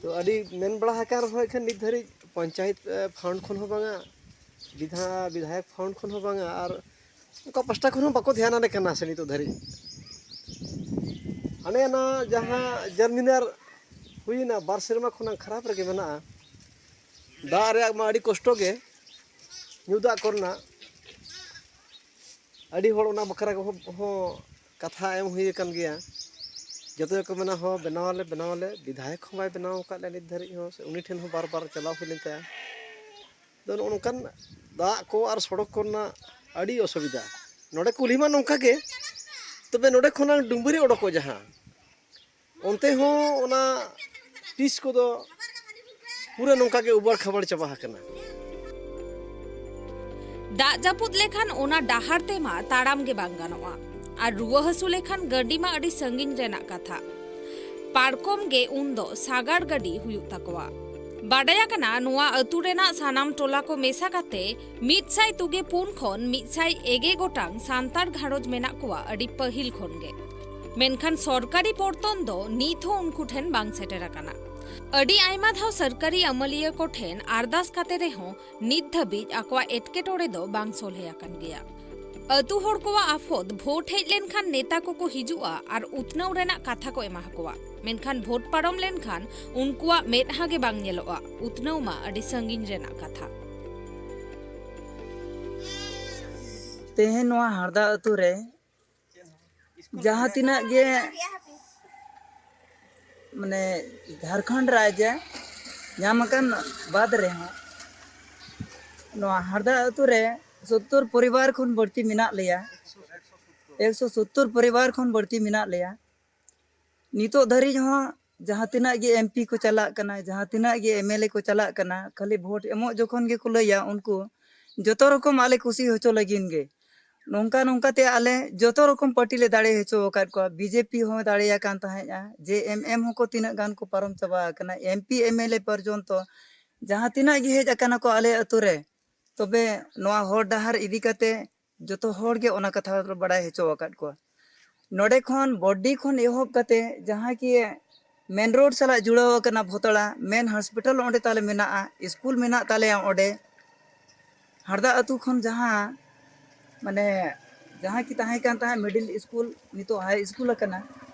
ᱛᱚ ᱟᱹᱰᱤ ᱢᱮᱱ ᱵᱟᱲᱟ ᱟᱠᱟᱱ ᱨᱮᱦᱚᱸ ᱮᱠᱷᱟᱱ ᱱᱤᱛ ᱫᱷᱟᱹᱨᱤᱡ ᱯᱚᱧᱪᱟᱭᱮᱛ, ᱮ, ᱯᱷᱟᱱᱰ ᱠᱷᱚᱱ ᱦᱚᱸ ᱵᱟᱝᱟ, ᱵᱤᱫᱷᱟ-, ᱵᱤᱫᱷᱟᱭᱚᱠ ᱯᱷᱟᱱᱰ ᱠᱷᱚᱱ ᱦᱚᱸ ᱵᱟᱝᱟ, ᱟᱨ ᱚᱠᱟ ᱯᱟᱥᱴᱟ ᱠᱷᱚᱱ ᱦᱚᱸ ᱵᱟᱠᱚ ᱫᱷᱮᱭᱟᱱ ᱟᱞᱮ ᱠᱟᱱᱟ ᱥᱮ ᱱᱤᱛᱚᱜ ᱫᱷᱟᱹᱨᱤᱡ᱾ ᱦᱟᱱᱮ ᱚᱱᱟ ᱡᱟᱦᱟᱸ ᱡᱟᱞ ᱢᱤᱱᱟᱨ ᱦᱩᱭᱮᱱᱟ, ᱵᱟᱨ ᱥᱮᱨᱢᱟ ᱠᱷᱚᱱᱟᱜ ᱠᱷᱟᱨᱟᱯ ᱨᱮᱜᱮ ᱢᱮᱱᱟᱜᱼᱟ᱾ ᱫᱟᱜ ᱨᱮᱭᱟᱜ ᱢᱟ ᱟᱹᱰᱤ ᱠᱚᱥᱴᱚ ᱜᱮ, ᱧᱩ ᱫᱟᱜ ᱠᱚᱨᱮᱱᱟᱜ᱾ ᱟᱹᱰᱤ ᱦᱚᱲ ᱚᱱᱟ ᱵᱟᱠᱷᱨᱟ ᱠᱚᱦᱚᱸ, ᱦᱚᱸ ᱠᱟᱛᱷᱟ ᱮᱢ ᱦᱩᱭ ᱟᱠᱟᱱ ᱜᱮᱭᱟ᱾ ᱡᱚᱛᱚ ᱜᱮᱠᱚ ᱢᱮᱱᱟ, "ᱦᱚᱸ, ᱵᱮᱱᱟᱣ ᱟᱞᱮ, ᱵᱮᱱᱟᱣ ᱟᱞᱮ", ᱵᱤᱫᱷᱟᱭᱚᱠ ᱦᱚᱸ ᱵᱟᱭ ᱵᱮᱱᱟᱣ ᱟᱠᱟᱫ ᱞᱮᱭᱟ ᱱᱤᱛ ᱫᱷᱟᱹᱨᱤᱡ ᱦᱚᱸ᱾ ᱥᱮ ᱩᱱᱤ ᱴᱷᱮᱱ ᱦᱚᱸ ᱵᱟᱨ ᱵᱟᱨ ᱪᱟᱞᱟᱣ ᱦᱩᱭ ᱞᱮᱱ ᱛᱟᱭᱟ᱾ ᱫᱚ ᱱᱚᱜᱼᱚ ᱱᱚᱝᱠᱟᱱ ᱫᱟᱜ ᱠᱚ ᱟᱨ ᱥᱚᱲᱚᱠ ᱠᱚᱨᱮᱱᱟᱜ ᱟᱹᱰᱤ ᱚᱥᱩᱵᱤᱫᱷᱟ᱾ ᱱᱚᱰᱮ ᱠᱩᱞᱦᱤ ᱢᱟ ᱱᱚᱝᱠᱟ ᱜᱮ, ᱛᱚᱵᱮ ᱱᱚᱰᱮ ᱠᱷᱚᱱᱟᱜ ᱰᱩᱢᱵᱩᱨᱤ ᱚᱰᱚᱠᱚᱜ ᱡᱟᱦᱟᱸ, ᱚᱱᱛᱮ ᱦᱚᱸ ᱚᱱᱟ ᱯᱤᱪ ᱠᱚᱫᱚ ᱯᱩᱨᱟᱹ ᱱᱚᱝᱠᱟ ᱜᱮ ᱩᱵᱟᱹᱲ ᱠᱷᱟᱵᱟᱲ ᱪᱟᱵᱟ ᱟᱠᱟᱱᱟ᱾ ᱫᱟᱜ ᱡᱟᱹᱯᱩᱫ ᱞᱮᱠᱷᱟᱱ ᱚᱱᱟ ᱰᱟᱦᱟᱨ ᱛᱮᱢᱟ ᱛᱟᱲᱟᱢ ᱜᱮ ᱵᱟᱝ ᱜᱟᱱᱚᱜᱼᱟ᱾ ᱟᱨ ᱨᱩᱣᱟᱹ ᱦᱟᱹᱥᱩ ᱞᱮᱠᱷᱟᱱ ᱜᱟᱹᱰᱤ ᱢᱟ ᱟᱹᱰᱤ ᱥᱟᱺᱜᱤᱧ ᱨᱮᱱᱟᱜ ᱠᱟᱛᱷᱟ᱾ ᱯᱟᱨᱠᱚᱢ ᱜᱮ ᱩᱱᱫᱚ ᱥᱟᱜᱟᱲ ᱜᱟᱹᱰᱤ ᱦᱩᱭᱩᱜ ᱛᱟᱠᱚᱣᱟ᱾ ᱵᱟᱰᱟᱭ ᱟᱠᱟᱱᱟ, ᱱᱚᱣᱟ ᱟᱹᱛᱩ ᱨᱮᱱᱟᱜ ᱥᱟᱱᱟᱢ ᱴᱚᱞᱟ ᱠᱚ ᱢᱮᱥᱟ ᱠᱟᱛᱮ ᱢᱤᱫ ᱥᱟᱭ ᱛᱩᱜᱮ ᱯᱩᱱ ᱠᱷᱚᱱ ᱢᱤᱫ ᱥᱟᱭ ᱮᱜᱮ ᱜᱚᱴᱟᱝ ᱥᱟᱱᱛᱟᱲ ᱜᱷᱟᱨᱚᱸᱡᱽ ᱢᱮᱱᱟᱜ ᱠᱚᱣᱟ ᱟᱹᱰᱤ ᱯᱟᱹᱦᱤᱞ ᱠᱷᱚᱱ ᱜᱮ᱾ ᱢᱮᱱᱠᱷᱟᱱ ᱥᱚᱨᱠᱟᱨᱤ ᱯᱚᱨᱛᱚᱱ ᱫᱚ ᱱᱤᱛ ᱦᱚᱸ ᱩᱱᱠᱩ ᱴᱷᱮᱱ ᱵᱟᱝ ᱥᱮᱴᱮᱨ ᱟᱠᱟᱱᱟ᱾ ᱟᱹᱰᱤ ᱟᱭᱢᱟ ᱫᱷᱟᱣ ᱥᱚᱨᱠᱟᱨᱤ ᱟᱹᱢᱟᱹᱞᱤᱭᱟᱹ ᱠᱚ ᱴᱷᱮᱱ ᱟᱨᱫᱟᱥ ᱠᱟᱛᱮ ᱨᱮᱦᱚᱸ ᱱᱤᱛ ᱫᱷᱟᱹᱵᱤᱡ ᱟᱠᱚᱣᱟᱜ ᱮᱴᱠᱮᱴᱚᱬᱮ ᱫᱚ ᱵᱟᱝ ᱥᱚᱞᱦᱮ ᱟᱠᱟᱱ ᱜᱮᱭᱟ᱾ ᱟᱹᱛᱩ ᱦᱚᱲ ᱠᱚᱣᱟᱜ ᱟᱯᱷᱚᱫ, ᱵᱷᱳᱴ ᱦᱮᱡ ᱞᱮᱱᱠᱷᱟᱱ ᱱᱮᱛᱟ ᱠᱚᱠᱚ ᱦᱤᱡᱩᱜᱼᱟ ᱟᱨ ᱩᱛᱱᱟᱹᱣ ᱨᱮᱱᱟᱜ ᱠᱟᱛᱷᱟ ᱠᱚ ᱮᱢᱟ ᱠᱚᱣᱟ, ᱢᱮᱱᱠᱷᱟᱱ ᱵᱷᱳᱴ ᱯᱟᱨᱚᱢ ᱞᱮᱱᱠᱷᱟᱱ ᱩᱱᱠᱩᱣᱟᱜ ᱢᱮᱫᱦᱟ ᱜᱮ ᱵᱟᱝ ᱧᱮᱞᱚᱜᱼᱟ᱾ ᱩᱛᱱᱟᱹᱣ ᱢᱟ ᱟᱹᱰᱤ ᱥᱟᱺᱜᱤᱧ ᱨᱮᱱᱟᱜ ᱠᱟᱛᱷᱟ᱾ ᱛᱮᱦᱮᱧ ᱱᱚᱣᱟ ᱦᱟᱲᱫᱟ ᱟᱹᱛᱩ ᱨᱮ ᱡᱟᱦᱟᱸ ᱛᱤᱱᱟᱹᱜ ᱜᱮ ᱢᱟᱱᱮ ᱡᱷᱟᱲᱠᱷᱚᱸᱰ ᱨᱟᱡᱽ ᱧᱟᱢ ᱟᱠᱟᱱ ᱵᱟᱫ ᱨᱮᱦᱚᱸ, ᱱᱚᱣᱟ ᱦᱟᱲᱫᱟ ᱟᱹᱛᱩ ᱨᱮ ᱥᱳᱛᱛᱳᱨ ᱯᱚᱨᱤᱵᱟᱨ ᱠᱷᱚᱱ ᱵᱟᱹᱲᱛᱤ ᱢᱮᱱᱟᱜ ᱞᱮᱭᱟ᱾ ᱮᱠᱥᱚ ᱥᱳᱛᱛᱳᱨ ᱯᱚᱨᱤᱵᱟᱨ ᱠᱷᱚᱱ ᱵᱟᱹᱲᱛᱤ ᱢᱮᱱᱟᱜ ᱞᱮᱭᱟ᱾ ᱱᱤᱛᱚᱜ ᱫᱷᱟᱹᱨᱤᱡ ᱦᱚᱸ ᱡᱟᱦᱟᱸ ᱛᱤᱱᱟᱹᱜ ᱜᱮ ᱮᱢᱯᱤ ᱠᱚ ᱪᱟᱞᱟᱜ ᱠᱟᱱᱟ, ᱡᱟᱦᱟᱸ ᱛᱤᱱᱟᱹᱜ ᱜᱮ ᱮᱢᱮᱞᱮ ᱠᱚ ᱪᱟᱞᱟᱜ ᱠᱟᱱᱟ, ᱠᱷᱟᱹᱞᱤ ᱵᱷᱳᱴ ᱮᱢᱚᱜ ᱡᱚᱠᱷᱚᱱ ᱜᱮᱠᱚ ᱞᱟᱹᱭᱟ ᱩᱱᱠᱩ ᱡᱚᱛᱚ ᱨᱚᱠᱚᱢ ᱟᱞᱮ ᱠᱩᱥᱤ ᱦᱚᱪᱚ ᱞᱟᱹᱜᱤᱫ ᱜᱮ᱾ ᱱᱚᱝᱠᱟ ᱱᱚᱝᱠᱟ ᱛᱮ ᱟᱞᱮ ᱡᱚᱛᱚ ᱨᱚᱠᱚᱢ ᱯᱟᱨᱴᱤ ᱞᱮ ᱫᱟᱲᱮ ᱦᱚᱪᱚ ᱟᱠᱟᱫ ᱠᱚᱣᱟ᱾ ᱵᱤᱡᱮᱯᱤ ᱦᱚᱸ ᱫᱟᱲᱮᱭᱟᱠᱟᱱ ᱛᱟᱦᱮᱸᱫᱼᱟ, ᱡᱮ ᱮᱢ ᱮᱢ ᱦᱚᱸᱠᱚ ᱛᱤᱱᱟᱹᱜ ᱜᱟᱱ ᱠᱚ ᱯᱟᱨᱚᱢ ᱪᱟᱵᱟ ᱟᱠᱟᱱᱟ, ᱮᱢᱯᱤ ᱮᱢᱮᱞᱮ ᱯᱚᱨᱡᱚᱱᱛᱚ ᱡᱟᱦᱟᱸ ᱛᱤᱱᱟᱹᱜ ᱜᱮ ᱦᱮᱡ ᱟᱠᱟᱱᱟ ᱠᱚ ᱟᱞᱮ ᱟᱹᱛᱩ ᱨᱮ᱾ ᱛᱚᱵᱮ ᱱᱚᱣᱟ ᱦᱚᱨ ᱰᱟᱦᱟᱨ ᱤᱫᱤ ᱠᱟᱛᱮ ᱡᱚᱛᱚ ᱦᱚᱲ ᱜᱮ ᱚᱱᱟ ᱠᱟᱛᱷᱟ ᱞᱮ ᱵᱟᱲᱟᱭ ᱦᱚᱪᱚ ᱟᱠᱟᱫ ᱠᱚᱣᱟ᱾ ᱱᱚᱰᱮ ᱠᱷᱚᱱ ᱵᱚᱰᱰᱤ ᱠᱷᱚᱱ ᱮᱦᱚᱵ ᱠᱟᱛᱮ ᱡᱟᱦᱟᱸ ᱠᱤ ᱢᱮᱱ ᱨᱳᱰ ᱥᱟᱞᱟᱜ ᱡᱩᱲᱟᱹᱣ ᱟᱠᱟᱱᱟ ᱵᱷᱚᱛᱲᱟ, ᱢᱮᱱ ᱦᱚᱥᱯᱤᱴᱟᱞ ᱚᱸᱰᱮ ᱛᱟᱞᱮ ᱢᱮᱱᱟᱜᱼᱟ, ᱥᱠᱩᱞ ᱢᱮᱱᱟᱜ ᱛᱟᱞᱮᱭᱟ ᱚᱸᱰᱮ᱾ ᱦᱟᱲᱫᱟ ᱟᱹᱛᱩ ᱠᱷᱚᱱ ᱡᱟᱦᱟᱸ ᱢᱟᱱᱮ ᱡᱟᱦᱟᱸ ᱠᱤ ᱛᱟᱦᱮᱸ ᱠᱟᱱ ᱛᱟᱦᱮᱸᱫ ᱢᱤᱰᱤᱞ ᱥᱠᱩᱞ, ᱱᱤᱛᱚᱜ ᱦᱟᱭ ᱥᱠᱩᱞ ᱟᱠᱟᱱᱟ᱾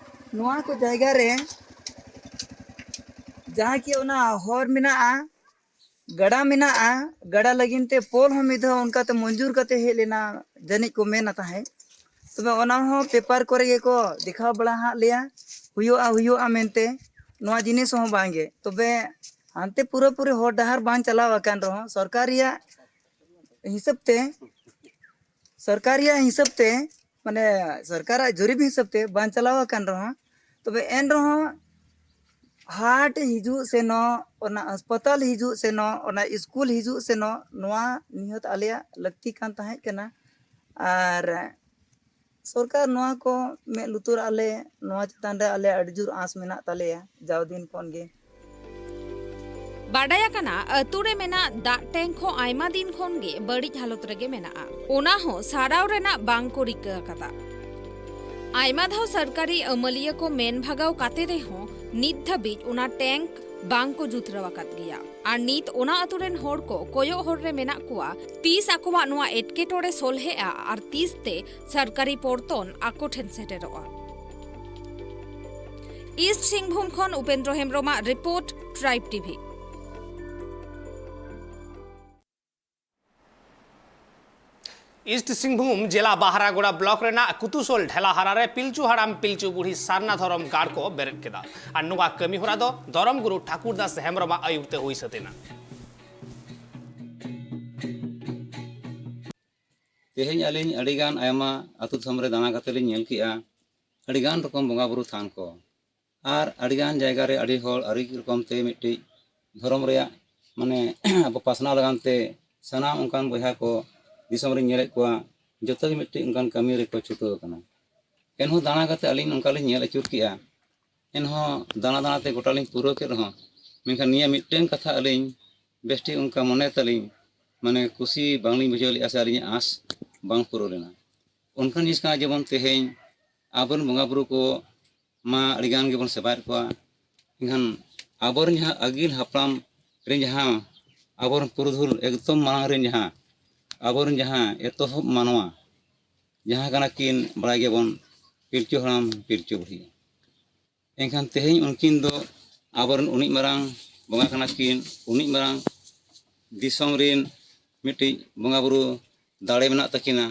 ᱱᱚᱣᱟ ᱠᱚ ᱡᱟᱭᱜᱟ ᱨᱮ ᱡᱟᱦᱟᱸ ᱠᱤ ᱚᱱᱟ ᱦᱚᱨ ᱢᱮᱱᱟᱜᱼᱟ, ᱜᱟᱰᱟ ᱢᱮᱱᱟᱜᱼᱟ, ᱜᱟᱰᱟ ᱞᱟᱹᱜᱤᱫ ᱛᱮ ᱯᱳᱞ ᱦᱚᱸ ᱢᱤᱫ ᱫᱷᱟᱣ ᱚᱱᱠᱟᱛᱮ ᱢᱚᱧᱡᱩᱨ ᱠᱟᱛᱮ ᱦᱮᱡ ᱞᱮᱱᱟ ᱡᱟᱹᱱᱤᱡ ᱠᱚ ᱢᱮᱱᱟ ᱛᱟᱦᱮᱸᱫ᱾ ᱛᱚᱵᱮ ᱚᱱᱟ ᱦᱚᱸ ᱯᱮᱯᱟᱨ ᱠᱚᱨᱮ ᱜᱮᱠᱚ ᱫᱮᱠᱷᱟᱣ ᱵᱟᱲᱟ ᱦᱟᱜ ᱞᱮᱭᱟ, ᱦᱩᱭᱩᱜᱼᱟ ᱦᱩᱭᱩᱜᱼᱟ ᱢᱮᱱᱛᱮ᱾ ᱱᱚᱣᱟ ᱡᱤᱱᱤᱥ ᱦᱚᱸ ᱵᱟᱝᱜᱮ᱾ ᱛᱚᱵᱮ ᱦᱟᱱᱛᱮ ᱯᱩᱨᱟᱹᱯᱩᱨᱤ ᱦᱚᱨ ᱰᱟᱦᱟᱨ ᱵᱟᱝ ᱪᱟᱞᱟᱣ ᱟᱠᱟᱱ ᱨᱮᱦᱚᱸ, ᱥᱚᱨᱠᱟᱨ ᱨᱮᱭᱟᱜ ᱦᱤᱥᱟᱹᱵ ᱛᱮ, ᱥᱚᱨᱠᱟᱨ ᱨᱮᱭᱟᱜ ᱦᱤᱥᱟᱹᱵ ᱛᱮ, ᱢᱟᱱᱮ, ᱥᱚᱨᱠᱟᱨᱟᱜ ᱡᱩᱨᱤᱯ ᱦᱤᱥᱟᱹᱵ ᱛᱮ ᱵᱟᱝ ᱪᱟᱞᱟᱣ ᱟᱠᱟᱱ ᱨᱮᱦᱚᱸ, ᱛᱚᱵᱮ ᱮᱱ ᱨᱮᱦᱚᱸ ᱦᱟᱴ ᱦᱤᱡᱩᱜ ᱥᱮᱱᱚᱜ, ᱚᱱᱟ ᱦᱟᱥᱯᱟᱛᱟᱞ ᱦᱤᱡᱩᱜ ᱥᱮᱱᱚᱜ, ᱚᱱᱟ ᱥᱠᱩᱞ ᱦᱤᱡᱩᱜ ᱥᱮᱱᱚᱜ, ᱱᱚᱣᱟ ᱱᱤᱦᱟᱹᱛ ᱟᱞᱮᱭᱟᱜ ᱞᱟᱹᱠᱛᱤ ᱠᱟᱱ ᱛᱟᱦᱮᱸ ᱠᱟᱱᱟ᱾ ᱟᱨ ᱥᱚᱨᱠᱟᱨ ᱱᱚᱣᱟ ᱠᱚ ᱢᱮᱫ ᱞᱩᱛᱩᱨ ᱟᱞᱮ, ᱱᱚᱣᱟ ᱪᱮᱛᱟᱱ ᱨᱮ ᱟᱞᱮ ᱟᱹᱰᱤ ᱡᱳᱨ ᱟᱸᱥ ᱢᱮᱱᱟᱜ ᱛᱟᱞᱮᱭᱟ ᱡᱟᱣ ᱫᱤᱱ ᱠᱷᱚᱱ ᱜᱮ᱾ ᱵᱟᱰᱟᱭ ᱟᱠᱟᱱᱟ, ᱟᱹᱛᱩ ᱨᱮ ᱢᱮᱱᱟᱜ ᱫᱟᱜ ᱴᱮᱝᱠ ᱦᱚᱸ ᱟᱭᱢᱟ ᱫᱤᱱ ᱠᱷᱚᱱ ᱜᱮ ᱵᱟᱹᱲᱤᱡ ᱦᱟᱞᱚᱛ ᱨᱮᱜᱮ ᱢᱮᱱᱟᱜᱼᱟ᱾ ᱚᱱᱟ ᱦᱚᱸ ᱥᱟᱨᱟᱣ ᱨᱮᱱᱟᱜ ᱵᱟᱝ ᱠᱚ ᱨᱤᱠᱟᱹ ᱟᱠᱟᱫᱟ᱾ ᱟᱭᱢᱟ ᱫᱷᱟᱣ ᱥᱚᱨᱠᱟᱨᱤ ᱟᱹᱢᱟᱹᱞᱤᱭᱟᱹ ᱠᱚ ᱢᱮᱱ ᱵᱷᱟᱜᱟᱣ ᱠᱟᱛᱮ ᱨᱮᱦᱚᱸ ᱱᱤᱛ ᱫᱷᱟᱹᱵᱤᱡ ᱚᱱᱟ ᱴᱮᱝᱠ ᱵᱟᱝ ᱠᱚ ᱡᱩᱛᱨᱟᱹᱣ ᱟᱠᱟᱫ ᱜᱮᱭᱟ᱾ ᱟᱨ ᱱᱤᱛ ᱚᱱᱟ ᱟᱹᱛᱩ ᱨᱮᱱ ᱦᱚᱲ ᱠᱚ ᱠᱚᱭᱚᱜ ᱦᱚᱨ ᱨᱮ ᱢᱮᱱᱟᱜ ᱠᱚᱣᱟ, ᱛᱤᱥ ᱟᱠᱚᱣᱟᱜ ᱱᱚᱣᱟ ᱮᱴᱠᱮᱴᱚᱬᱮ ᱥᱚᱞᱦᱮᱜᱼᱟ ᱟᱨ ᱛᱤᱥ ᱛᱮ ᱥᱚᱨᱠᱟᱨᱤ ᱯᱚᱨᱛᱚᱱ ᱟᱠᱚ ᱴᱷᱮᱱ ᱥᱮᱴᱮᱨᱚᱜᱼᱟ᱾ ᱤᱥᱴ ᱥᱤᱝᱵᱷᱩᱢ ᱠᱷᱚᱱ ᱩᱯᱮᱱᱫᱨᱚ ᱦᱮᱢᱵᱨᱚᱢᱟᱜ report, tribe TV. East Singhbhum ᱡᱮᱞᱟ ᱵᱟᱦᱨᱟᱜᱚᱲᱟ ᱵᱞᱚᱠ ᱨᱮᱱᱟᱜ ᱠᱩᱛᱩᱥᱚᱞ ᱰᱷᱮᱞᱟᱦᱟᱨᱟ ᱨᱮ ᱯᱤᱞᱪᱩ ᱦᱟᱲᱟᱢ ᱯᱤᱞᱪᱩ ᱵᱩᱲᱦᱤ ᱥᱟᱨᱱᱟ ᱫᱷᱚᱨᱚᱢ ᱜᱟᱲ ᱠᱚ ᱵᱮᱨᱮᱫ ᱠᱮᱫᱟ᱾ ᱟᱨ ᱱᱚᱣᱟ ᱠᱟᱹᱢᱤ ᱦᱚᱨᱟ ᱫᱚ ᱫᱷᱚᱨᱚᱢ ᱜᱩᱨᱩ ᱴᱷᱟᱠᱩᱨ ᱫᱟᱥ ᱦᱮᱢᱵᱨᱚᱢᱟᱜ ᱟᱹᱭᱩᱨ ᱛᱮ ᱦᱩᱭ ᱥᱟᱹᱛ ᱮᱱᱟ᱾ ᱛᱮᱦᱮᱧ ᱟᱹᱞᱤᱧ ᱟᱹᱰᱤᱜᱟᱱ ᱟᱭᱢᱟ ᱟᱹᱛᱩ ᱫᱤᱥᱚᱢ ᱨᱮ ᱫᱟᱬᱟ ᱠᱟᱛᱮ ᱞᱤᱧ ᱧᱮᱞ ᱠᱮᱜᱼᱟ, ᱟᱹᱰᱤᱜᱟᱱ ᱨᱚᱠᱚᱢ ᱵᱚᱸᱜᱟ ᱵᱩᱨᱩ ᱛᱷᱟᱱ ᱠᱚ᱾ ᱟᱨ ᱟᱹᱰᱤᱜᱟᱱ ᱡᱟᱭᱜᱟ ᱨᱮ ᱟᱹᱰᱤ ᱦᱚᱲ ᱟᱹᱰᱤ ᱨᱚᱠᱚᱢ ᱛᱮ ᱢᱤᱫᱴᱤᱡ ᱫᱷᱚᱨᱚᱢ ᱨᱮᱭᱟᱜ, ᱢᱟᱱᱮ, ᱟᱵᱚ ᱯᱟᱥᱱᱟᱣ ᱞᱟᱹᱜᱤᱫ ᱛᱮ ᱥᱟᱱᱟᱢ ᱚᱱᱠᱟᱱ ᱵᱚᱭᱦᱟ ᱠᱚ ᱫᱤᱥᱚᱢ ᱨᱤᱧ ᱧᱮᱞᱮᱫ ᱠᱚᱣᱟ, ᱡᱚᱛᱚ ᱜᱮ ᱢᱤᱫᱴᱤᱡ ᱚᱱᱠᱟᱱ ᱠᱟᱹᱢᱤ ᱨᱮᱠᱚ ᱪᱷᱩᱴᱟᱹᱣ ᱟᱠᱟᱱᱟ᱾ ᱮᱱᱦᱚᱸ ᱫᱟᱬᱟ ᱠᱟᱛᱮ ᱟᱹᱞᱤᱧ ᱱᱚᱝᱠᱟ ᱞᱤᱧ ᱧᱮᱞ ᱟᱹᱪᱩᱨ ᱠᱮᱜᱼᱟ, ᱮᱱᱦᱚᱸ ᱫᱟᱬᱟ ᱫᱟᱬᱟ ᱛᱮ ᱜᱚᱴᱟ ᱞᱤᱧ ᱯᱩᱨᱟᱹᱣ ᱠᱮᱫ ᱨᱮᱦᱚᱸ, ᱢᱮᱱᱠᱷᱟᱱ ᱱᱤᱭᱟᱹ ᱢᱤᱫᱴᱟᱝ ᱠᱟᱛᱷᱟ ᱟᱹᱞᱤᱧ ᱵᱮᱥᱴᱷᱤᱠ ᱚᱱᱠᱟ ᱢᱚᱱᱮ ᱛᱟᱹᱞᱤᱧ, ᱢᱟᱱᱮ, ᱠᱩᱥᱤ ᱵᱟᱝᱞᱤᱧ ᱵᱩᱡᱷᱟᱹᱣ ᱞᱮᱫᱼᱟ ᱥᱮ ᱟᱹᱞᱤᱧᱟᱜ ᱟᱸᱥ ᱵᱟᱝ ᱯᱩᱨᱟᱹᱣ ᱞᱮᱱᱟ᱾ ᱚᱱᱠᱟᱱ ᱡᱤᱱᱤᱥ ᱠᱟᱱᱟ, ᱡᱮᱢᱚᱱ ᱛᱮᱦᱮᱧ ᱟᱵᱚᱨᱮᱱ ᱵᱚᱸᱜᱟ ᱵᱩᱨᱩ ᱠᱚ ᱢᱟ ᱟᱹᱰᱤᱜᱟᱱ ᱜᱮᱵᱚᱱ ᱥᱮᱵᱟᱭᱮᱫ ᱠᱚᱣᱟ, ᱮᱱᱠᱷᱟᱱ ᱟᱵᱚᱨᱮᱱ ᱡᱟᱦᱟᱸ ᱟᱹᱜᱤᱞ ᱦᱟᱯᱲᱟᱢ ᱨᱮᱱ ᱡᱟᱦᱟᱸ ᱟᱵᱚᱨᱮᱱ ᱯᱩᱨᱩᱫᱷᱩᱞ ᱮᱠᱫᱚᱢ ᱢᱟᱲᱟᱝ ᱨᱮᱱ ᱡᱟᱦᱟᱸ ᱟᱵᱚᱨᱮᱱ ᱡᱟᱦᱟᱸ ᱮᱛᱚᱦᱚᱵ ᱢᱟᱱᱣᱟ ᱡᱟᱦᱟᱸ ᱠᱟᱱᱟ ᱠᱤᱱ, ᱵᱟᱲᱟᱭ ᱜᱮᱭᱟᱵᱚᱱ, ᱯᱤᱞᱪᱩ ᱦᱟᱲᱟᱢ ᱯᱤᱞᱪᱩ ᱵᱩᱲᱦᱤ᱾ ᱮᱱᱠᱷᱟᱱ ᱛᱮᱦᱮᱧ ᱩᱱᱠᱤᱱ ᱫᱚ ᱟᱵᱚᱨᱮᱱ ᱩᱱᱤᱡ ᱢᱟᱨᱟᱝ ᱵᱚᱸᱜᱟ ᱠᱟᱱᱟ ᱠᱤᱱ, ᱩᱱᱤᱡ ᱢᱟᱨᱟᱝ ᱫᱤᱥᱚᱢ ᱨᱮᱱ ᱢᱤᱫᱴᱤᱡ ᱵᱚᱸᱜᱟ ᱵᱩᱨᱩ ᱫᱟᱲᱮ ᱢᱮᱱᱟᱜ ᱛᱟᱹᱠᱤᱱᱟ᱾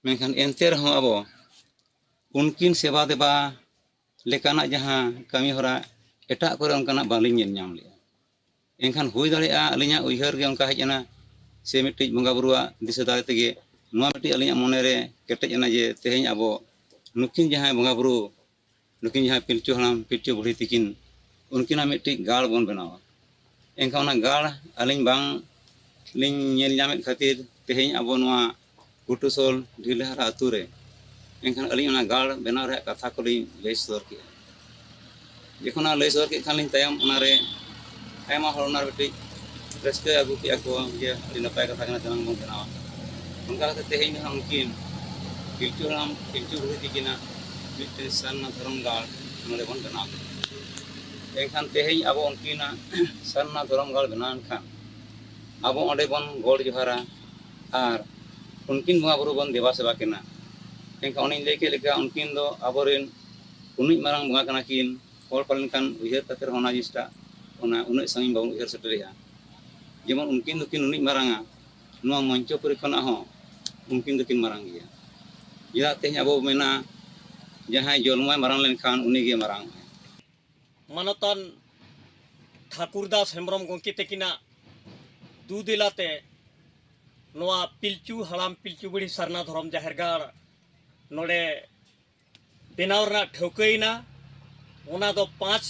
ᱢᱮᱱᱠᱷᱟᱱ ᱮᱱᱛᱮ ᱨᱮᱦᱚᱸ ᱟᱵᱚ ᱩᱱᱠᱤᱱ ᱥᱮᱵᱟ ᱫᱮᱵᱟ ᱞᱮᱠᱟᱱᱟᱜ ᱡᱟᱦᱟᱸ ᱠᱟᱹᱢᱤ ᱦᱚᱨᱟ ᱮᱴᱟᱜ ᱠᱚᱨᱮ ᱚᱱᱠᱟᱱᱟᱜ ᱵᱟᱝᱞᱤᱧ ᱧᱮᱞ ᱧᱟᱢ ᱞᱮᱫᱼᱟ᱾ ᱮᱱᱠᱷᱟᱱ ᱦᱩᱭ ᱫᱟᱲᱮᱭᱟᱜᱼᱟ ᱟᱹᱞᱤᱧᱟᱜ ᱩᱭᱦᱟᱹᱨ ᱜᱮ ᱚᱱᱠᱟ ᱦᱮᱡ ᱮᱱᱟ, ᱥᱮ ᱢᱤᱫᱴᱤᱡ ᱵᱚᱸᱜᱟ ᱵᱩᱨᱩᱣᱟᱜ ᱫᱤᱥᱟᱹ ᱫᱟᱲᱮ ᱛᱮᱜᱮ ᱱᱚᱣᱟ ᱢᱤᱫᱴᱤᱡ ᱟᱹᱞᱤᱧᱟᱜ ᱢᱚᱱᱮᱨᱮ ᱠᱮᱴᱮᱡ ᱮᱱᱟ ᱡᱮ ᱛᱮᱦᱮᱧ ᱟᱵᱚ ᱱᱩᱠᱤᱱ ᱡᱟᱦᱟᱸᱭ ᱵᱚᱸᱜᱟ ᱵᱩᱨᱩ, ᱱᱩᱠᱤᱱ ᱡᱟᱦᱟᱸᱭ ᱯᱤᱞᱪᱩ ᱦᱟᱲᱟᱢ ᱯᱤᱞᱪᱩ ᱵᱩᱲᱦᱤ ᱛᱤᱠᱤᱱ, ᱩᱱᱠᱤᱱᱟᱜ ᱢᱤᱫᱴᱤᱡ ᱜᱟᱲ ᱵᱚᱱ ᱵᱮᱱᱟᱣᱟ᱾ ᱮᱱᱠᱷᱟᱱ ᱚᱱᱟ ᱜᱟᱲ ᱟᱹᱞᱤᱧ ᱵᱟᱝ ᱞᱤᱧ ᱧᱮᱞ ᱧᱟᱢᱮᱫ ᱠᱷᱟᱹᱛᱤᱨ ᱛᱮᱦᱮᱧ ᱟᱵᱚ ᱱᱚᱣᱟ ᱜᱷᱩᱴᱩᱥᱳᱞ ᱰᱷᱤᱞᱦᱟᱨᱟ ᱟᱹᱛᱩ ᱨᱮ, ᱮᱱᱠᱷᱟᱱ ᱟᱹᱞᱤᱧ ᱚᱱᱟ ᱜᱟᱲ ᱵᱮᱱᱟᱣ ᱨᱮᱭᱟᱜ ᱠᱟᱛᱷᱟ ᱠᱚᱞᱤᱧ ᱞᱟᱹᱭ ᱥᱚᱫᱚᱨ ᱠᱮᱫᱼᱟ᱾ ᱡᱚᱠᱷᱚᱱ ᱚᱱᱟ ᱞᱟᱹᱭ ᱥᱚᱫᱚᱨ ᱠᱮᱫ ᱠᱷᱟᱱ ᱞᱤᱧ ᱛᱟᱭᱚᱢ ᱚᱱᱟᱨᱮ ᱟᱭᱢᱟ ᱦᱚᱲ ᱚᱱᱟ ᱨᱮ ᱢᱤᱫᱴᱤᱡ ᱨᱟᱹᱥᱠᱟᱹ ᱟᱹᱜᱩ ᱠᱮᱫᱼᱟ ᱠᱚ ᱡᱮ ᱟᱹᱰᱤ ᱱᱟᱯᱟᱭ ᱠᱟᱛᱷᱟ ᱠᱟᱱᱟ, ᱫᱮᱞᱟ ᱵᱚᱱ ᱵᱮᱱᱟᱣᱟ᱾ ᱚᱱᱠᱟ ᱠᱟᱛᱮ ᱛᱮᱦᱮᱧ ᱫᱚ ᱦᱟᱸᱜ ᱩᱱᱠᱤᱱ ᱯᱤᱞᱪᱩ ᱦᱟᱲᱟᱢ ᱯᱤᱞᱪᱩ ᱵᱩᱲᱦᱤ ᱛᱤᱠᱤᱱᱟᱜ ᱢᱤᱫᱴᱮᱱ ᱥᱟᱨᱱᱟ ᱫᱷᱚᱨᱚᱢ ᱜᱟᱲ ᱱᱚᱰᱮ ᱵᱚᱱ ᱵᱮᱱᱟᱣ ᱠᱮᱫᱟ᱾ ᱮᱱᱠᱷᱟᱱ ᱛᱮᱦᱮᱧ ᱟᱵᱚ ᱩᱱᱠᱤᱱᱟᱜ ᱥᱟᱨᱱᱟ ᱫᱷᱚᱨᱚᱢ ᱜᱟᱲ ᱵᱮᱱᱟᱣ ᱮᱱᱠᱷᱟᱱ ᱟᱵᱚ ᱚᱸᱰᱮ ᱵᱚᱱ ᱜᱚᱰ ᱡᱚᱦᱟᱨᱟ ᱟᱨ ᱩᱱᱠᱤᱱ ᱵᱚᱸᱜᱟ ᱵᱩᱨᱩ ᱵᱚᱱ ᱫᱮᱵᱟ ᱥᱮᱵᱟ ᱠᱤᱱᱟ᱾ ᱮᱱᱠᱷᱟᱱ ᱚᱱᱮᱧ ᱞᱟᱹᱭ ᱠᱮᱫ ᱞᱮᱠᱟ ᱩᱱᱠᱤᱱ ᱫᱚ ᱟᱵᱚᱨᱮᱱ ᱩᱱᱟᱹᱜ ᱢᱟᱨᱟᱝ ᱵᱚᱸᱜᱟ ᱠᱟᱱᱟ ᱠᱤᱱ, ᱦᱚᱲ ᱯᱟᱞᱮᱱ ᱠᱷᱟᱱ ᱩᱭᱦᱟᱹᱨ ᱠᱟᱛᱮ ᱨᱮᱦᱚᱸ ᱚᱱᱟ ᱡᱤᱱᱤᱥᱴᱟᱜ ᱚᱱᱟ ᱩᱱᱟᱹᱜ ᱥᱟᱺᱜᱤᱧ ᱵᱟᱵᱚᱱ ᱩᱭᱦᱟᱹᱨ ᱥᱮᱴᱮᱨᱮᱜᱼᱟ᱾ ᱡᱮᱢᱚᱱ ᱩᱱᱠᱤᱱ ᱫᱚᱠᱤᱱ ᱩᱱᱟᱹᱜ ᱢᱟᱨᱟᱝᱟ, ᱱᱚᱣᱟ ᱢᱚᱧᱪᱚᱯᱩᱨᱤ ᱠᱷᱚᱱᱟᱜ ᱦᱚᱸ ᱩᱱᱠᱤᱱ ᱫᱚᱠᱤᱱ ᱢᱟᱨᱟᱝ ᱜᱮᱭᱟ᱾ ᱪᱮᱫᱟᱜ ᱛᱮᱦᱮᱧ ᱟᱵᱚ ᱢᱮᱱᱟ ᱡᱟᱦᱟᱸᱭ ᱡᱚᱞᱢᱚᱭ ᱢᱟᱨᱟᱝ ᱞᱮᱱᱠᱷᱟᱱ ᱩᱱᱤᱜᱮ ᱢᱟᱨᱟᱝ ᱚᱜᱼᱟᱭ᱾ ᱢᱟᱱᱚᱛᱟᱱ ᱴᱷᱟᱠᱩᱨ ᱫᱟᱥ ᱦᱮᱢᱵᱨᱚᱢ ᱜᱚᱢᱠᱮ ᱛᱟᱹᱠᱤᱱᱟᱜ ᱫᱩ ᱫᱮᱞᱟᱛᱮ ᱱᱚᱣᱟ ᱯᱤᱞᱪᱩ ᱦᱟᱲᱟᱢ ᱯᱤᱞᱪᱩ ᱵᱩᱲᱦᱤ ᱥᱟᱨᱱᱟ ᱫᱷᱚᱨᱚᱢ ᱡᱟᱦᱮᱨ ᱜᱟᱲ ᱱᱚᱰᱮ ᱵᱮᱱᱟᱣ ᱨᱮᱱᱟᱜ ᱴᱷᱟᱹᱣᱠᱟᱹᱭᱮᱱᱟ᱾ ᱚᱱᱟ ᱫᱚ ᱯᱟᱸᱪ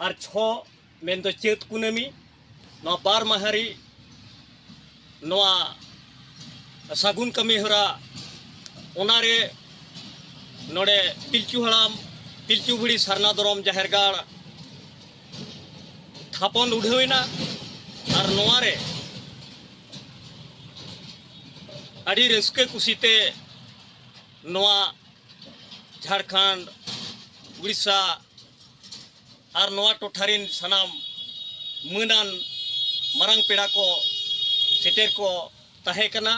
ᱟᱨ ᱪᱷᱚ, ᱢᱮᱱᱫᱚ ᱪᱟᱹᱛ ᱠᱩᱱᱟᱹᱢᱤ, ᱱᱚᱣᱟ ᱵᱟᱨ ᱢᱟᱦᱟ ᱨᱮ ᱱᱚᱣᱟ ᱥᱟᱹᱜᱩᱱ ᱠᱟᱹᱢᱤ ᱦᱚᱨᱟ, ᱚᱱᱟᱨᱮ ᱱᱚᱰᱮ ᱯᱤᱞᱪᱩ ᱦᱟᱲᱟᱢ ᱯᱤᱞᱪᱩ ᱵᱩᱲᱦᱤ ᱥᱟᱨᱱᱟ ᱫᱷᱚᱨᱚᱢ ᱡᱟᱦᱮᱨ ᱜᱟᱲ ᱛᱷᱟᱯᱚᱱ ᱩᱰᱷᱟᱹᱣ ᱮᱱᱟ᱾ ᱟᱨ ᱱᱚᱣᱟ ᱨᱮ ᱟᱹᱰᱤ ᱨᱟᱹᱥᱠᱟᱹ ᱠᱩᱥᱤᱛᱮ ᱱᱚᱣᱟ ᱡᱷᱟᱲᱠᱷᱚᱸᱰ, ᱩᱲᱤᱥᱥᱟ ᱟᱨ ᱱᱚᱣᱟ ᱴᱚᱴᱷᱟ ᱨᱮᱱ ᱥᱟᱱᱟᱢ ᱢᱟᱹᱱᱟᱱ ᱢᱟᱨᱟᱝ ᱯᱮᱲᱟ ᱠᱚ ᱥᱮᱴᱮᱨ ᱠᱚ ᱛᱟᱦᱮᱸ ᱠᱟᱱᱟ᱾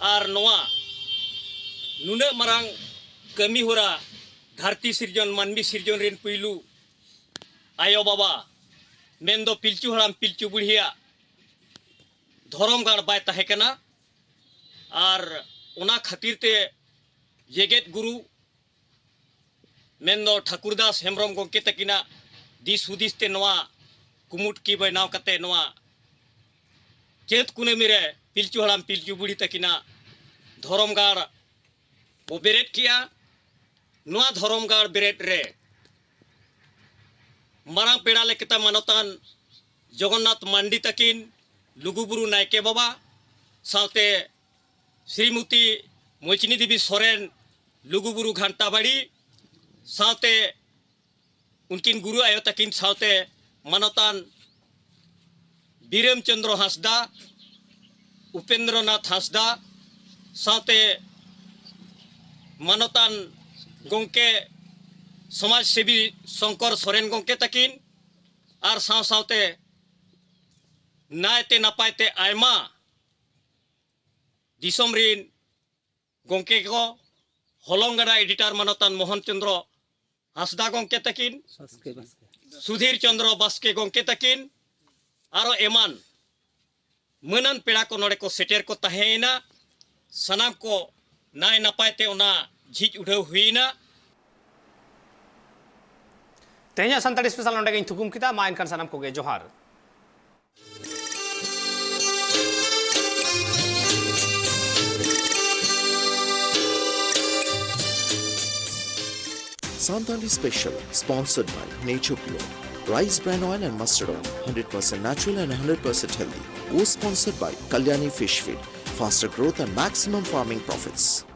ᱟᱨ ᱱᱚᱣᱟ ᱱᱩᱱᱟᱹᱜ ᱢᱟᱨᱟᱝ ᱠᱟᱹᱢᱤ ᱦᱚᱨᱟ, ᱫᱷᱟᱹᱨᱛᱤ ᱥᱤᱨᱡᱚᱱ, ᱢᱟᱹᱱᱢᱤ ᱥᱤᱨᱡᱚᱱ ᱨᱮᱱ ᱯᱩᱭᱞᱩ ᱟᱭᱳ ᱵᱟᱵᱟ, ᱢᱮᱱᱫᱚ ᱯᱤᱞᱪᱩ ᱦᱟᱲᱟᱢ ᱯᱤᱞᱪᱩ ᱵᱩᱲᱦᱤᱭᱟᱜ ᱫᱷᱚᱨᱚᱢ ᱜᱟᱲ ᱵᱟᱭ ᱛᱟᱦᱮᱸ ᱠᱟᱱᱟ᱾ ᱟᱨ ᱚᱱᱟ ᱠᱷᱟᱹᱛᱤᱨ ᱛᱮ ᱡᱮᱜᱮᱛ ᱜᱩᱨᱩ, ᱢᱮᱱᱫᱚ ᱴᱷᱟᱹᱠᱩᱨᱫᱟᱥ ᱦᱮᱢᱵᱨᱚᱢ ᱜᱚᱢᱠᱮ ᱛᱟᱹᱠᱤᱱᱟᱜ ᱫᱤᱥ ᱦᱩᱫᱤᱥ ᱛᱮ ᱱᱚᱣᱟ ᱠᱩᱢᱩᱴ ᱠᱤ ᱵᱮᱱᱟᱣ ᱠᱟᱛᱮ ᱱᱚᱣᱟ ᱪᱟᱹᱛ ᱠᱩᱱᱟᱹᱢᱤ ᱨᱮ ᱯᱤᱞᱪᱩ ᱦᱟᱲᱟᱢ ᱯᱤᱞᱪᱩ ᱵᱩᱲᱦᱤ ᱛᱟᱹᱠᱤᱱᱟᱜ ᱫᱷᱚᱨᱚᱢ ᱜᱟᱲ ᱵᱚ ᱵᱮᱨᱮᱫ ᱠᱮᱜᱼᱟ᱾ ᱱᱚᱣᱟ ᱫᱷᱚᱨᱚᱢ ᱜᱟᱲ ᱵᱮᱨᱮᱫ ᱨᱮ ᱢᱟᱨᱟᱝ ᱯᱮᱲᱟ ᱞᱮᱠᱟᱛᱮ ᱢᱟᱱᱚᱛᱟᱱ ᱡᱚᱜᱚᱱᱱᱟᱛᱷ ᱢᱟᱱᱰᱤ ᱛᱟᱹᱠᱤᱱ, ᱞᱩᱜᱩᱵᱩᱨᱩ ᱱᱟᱭᱠᱮ ᱵᱟᱵᱟ, ᱥᱟᱶᱛᱮ ᱥᱨᱤᱢᱚᱛᱤ ᱢᱚᱪᱱᱤ ᱫᱮᱵᱤ ᱥᱚᱨᱮᱱ, ᱞᱩᱜᱩᱵᱩᱨᱩ ᱜᱷᱟᱱᱴᱟᱵᱟᱲᱤ, ᱥᱟᱶᱛᱮ ᱩᱱᱠᱤᱱ ᱜᱩᱨᱩ ᱟᱭᱳ ᱛᱟᱹᱠᱤᱱ ᱥᱟᱶᱛᱮ ᱢᱟᱱᱚᱛᱟᱱ ᱵᱤᱨᱮᱢ ᱪᱚᱸᱫᱽᱨᱚ ᱦᱟᱸᱥᱫᱟ, ᱩᱯᱮᱱᱫᱨᱚᱱᱟᱛᱷ ᱦᱟᱸᱥᱫᱟ, ᱥᱟᱶᱛᱮ ᱢᱟᱱᱚᱛᱟᱱ ᱜᱚᱢᱠᱮ ᱥᱚᱢᱟᱡᱽ ᱥᱮᱵᱤ ᱥᱚᱝᱠᱚᱨ ᱥᱚᱨᱮᱱ ᱜᱚᱢᱠᱮ ᱛᱟᱹᱠᱤᱱ, ᱟᱨ ᱥᱟᱶ ᱥᱟᱶᱛᱮ ᱱᱟᱭᱛᱮ ᱱᱟᱯᱟᱭ ᱛᱮ ᱟᱭᱢᱟ ᱫᱤᱥᱚᱢ ᱨᱤᱱ ᱜᱚᱢᱠᱮ ᱠᱚ, ᱦᱚᱞᱚᱝ ᱜᱟᱰᱟ ᱮᱰᱤᱴᱚᱨ ᱢᱟᱱᱚᱛᱟᱱ ᱢᱳᱦᱚᱱ ᱪᱚᱸᱫᱽᱨᱚ ᱦᱟᱸᱥᱫᱟ ᱜᱚᱢᱠᱮ ᱛᱟᱹᱠᱤᱱ, ᱵᱟᱥᱠᱮ, ᱵᱟᱥᱠᱮ᱾ ᱥᱩᱫᱷᱤᱨ ᱪᱚᱸᱫᱽᱨᱚ ᱵᱟᱥᱠᱮ ᱜᱚᱢᱠᱮ ᱛᱟᱹᱠᱤᱱ, ᱟᱨᱚ ᱮᱢᱟᱱ ᱢᱟᱹᱱᱟᱱ ᱯᱮᱲᱟ ᱠᱚ ᱱᱚᱰᱮ ᱠᱚ ᱥᱮᱴᱮᱨ ᱠᱚ ᱛᱟᱦᱮᱸᱭᱮᱱᱟ᱾ ᱥᱟᱱᱟᱢ ᱠᱚ ᱱᱟᱭ ᱱᱟᱯᱟᱭ ᱛᱮ ᱚᱱᱟ ᱡᱷᱤᱡ ᱩᱰᱷᱟᱹᱣ ᱦᱩᱭᱮᱱᱟ᱾ ᱛᱮᱦᱮᱧᱟᱜ ᱥᱟᱱᱛᱟᱲᱤ ᱥᱯᱮᱥᱟᱞ ᱱᱚᱰᱮ ᱜᱤᱧ ᱛᱷᱩᱠᱩᱢ ᱠᱮᱫᱟ᱾ ᱢᱟ ᱮᱱᱠᱷᱟᱱ ᱥᱟᱱᱟᱢ ᱠᱚᱜᱮ ᱡᱚᱦᱟᱨ᱾ Santali Special, sponsored by Nature Pure, rice bran oil and mustard oil, hundred percent natural and hundred percent healthy. Co-sponsored by Kalyani Fish Feed, faster growth and maximum farming profits.